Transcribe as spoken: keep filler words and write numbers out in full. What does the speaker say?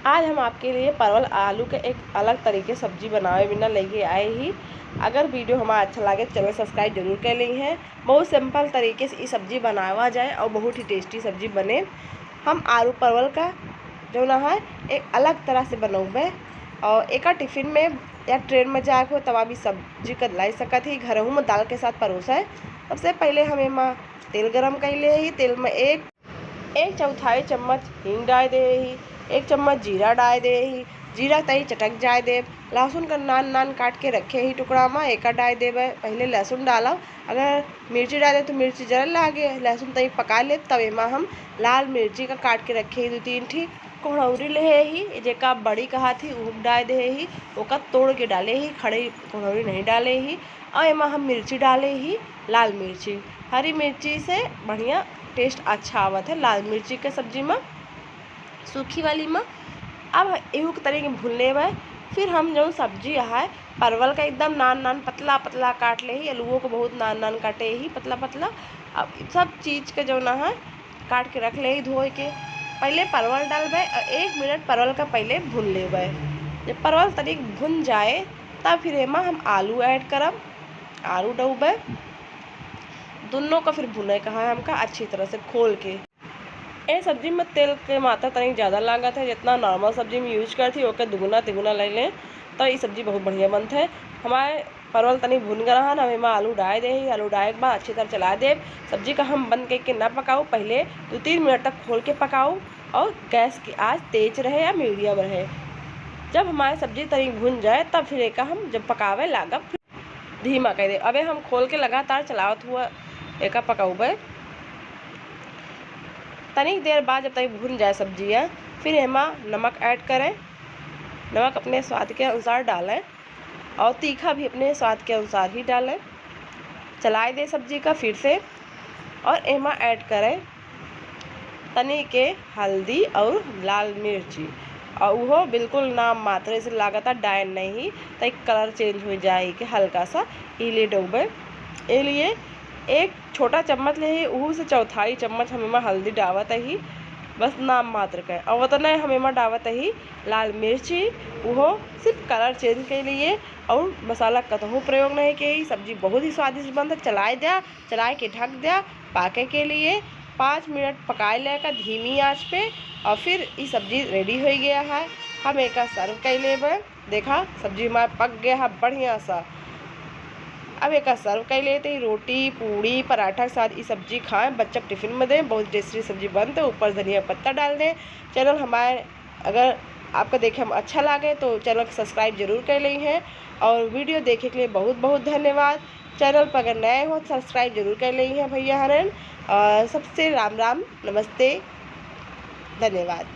आज हम आपके लिए परवल आलू के एक अलग तरीके सब्जी बनावे बिना लेके आए ही। अगर video हमारा अच्छा लागे, channel subscribe जरूर कर ली हैं। बहुत simple तरीके से ई सब्जी बनावा जाए और बहुत ही tasty सब्जी बने। हम आलू परवल का जौन है एक अलग तरह से बनौबे और एका टिफिन में या ट्रेन में जाए हो तब आप ई सब्जी का लाई सकत ही, घरहू में दाल के साथ परोसा है। सबसे पहले हम एमा तेल गरम कर ले ही। तेल में एक एक चौथाई चम्मच हींग डाल दे ही, एक चम्मच जीरा डाल दे ही। जीरा तई चटक जाए देब। लहसुन का नान नान काट के रखे ही टुकड़ा में, एका डाल देबे। पहले लहसुन डालब, अगर मिर्ची डाले तो मिर्ची जरा लागे, लहसुन तई पका लेब। तब एमा हम लाल मिर्ची का काट के रखे ही दो तीन ठी कोहड़ौरी ले ही, जेका बड़ी कहा थी, ऊ डाल दे ही। ओका तोड़ के डाले ही, खड़े कोहड़ौरी नहीं डाले ही। और एमा हम मिर्ची डाले ही, लाल मिर्ची। हरी मिर्ची से बढ़िया taste अच्छा आवत है लाल मिर्ची के सब्जी में, सूखी वाली में। अब एहू के तरीके भून लेबे। फिर हम जौन सब्जी है परवल का एकदम नान नान पतला पतला काट ले ही, आलूओ को बहुत नान नान काटे ही पतला पतला। अब सब चीज के जौन है काट के रख ले ही धोए के। पहले परवल डालबे और एक मिनट परवल का पहले भून लेबे। जब परवल तनिक भुन जाए तब फिर एमा हम आलू add करब, आलू डउबे। दोनों का फिर भुने का है हमका अच्छी तरह से खोल के। ए सब्जी में तेल के मात्रा तनिक ज़्यादा लागत है, जितना normal सब्जी में use करती ओके दुगुना तिगुना ले लें तो ई सब्जी बहुत बढ़िया बनत है। हमारे परवल तनी भुन गया है ना, हम एमा आलू डाल दे ही। आलू डाले के बाद अच्छी तरह चला देब। सब्जी का हम बंद करके ना पकाऊ, पहले दो तीन मिनट तक खोल के पकाऊ और गैस की आंच तेज रहे या medium रहे। जब हमारी सब्जी तनी भुन जाए तब फिर एका हम जब पकावे लागब धीमा कर देब। अबे हम खोल के लगातार चलावत हुआ एका पकाऊबे। तनिक देर बाद जब तक भुन जाए सब्जियाँ, फिर एमा नमक add करें। नमक अपने स्वाद के अनुसार डालें और तीखा भी अपने स्वाद के अनुसार ही डालें। चलाए दे सब्जी का फिर से और एमा add करें तनी के हल्दी और लाल मिर्ची, और वो बिल्कुल नाम मात्र से लागता, डायल नहीं, तो एक colour change हो जाए के हल्का सा। ई ले डूबे, ए लिए एक छोटा चम्मच ले ही, उहू से चौथाई चम्मच हम एमा हल्दी डावत ही, बस नाम मात्र का। और उतना हम एमा डावत ही लाल मिर्ची, उहो सिर्फ colour change के लिए, और मसाला कतहु प्रयोग नहीं के। ई सब्जी बहुत ही स्वादिष्ट बनता। चलाए द्या, चलाए के ढक द्या पाके के लिए। पाँच मिनट पकाए लेका धीमी आंच पे, और फिर ई सब्जी ready हो गया है। हम एका serve कर लेबे। देखा, सब्जी हमार पक गया है बढ़िया सा। अब एका serve कर लेते ही रोटी, पूड़ी, पराठा के साथ ई सब्जी खाएं, बच्चा टिफिन में दें। बहुत tasty सब्जी बनते, ऊपर धनिया पत्ता डाल दें। Channel हमारे अगर आपका देखे में अच्छा लागे तो channel को subscribe जरूर कर लें हैं, और video देखे के लिए बहुत बहुत धन्यवाद। Channel पर अगर नए हो तो subscribe जरूर कर लें हैं भैया हरन, और सबसे राम राम, नमस्ते, धन्यवाद।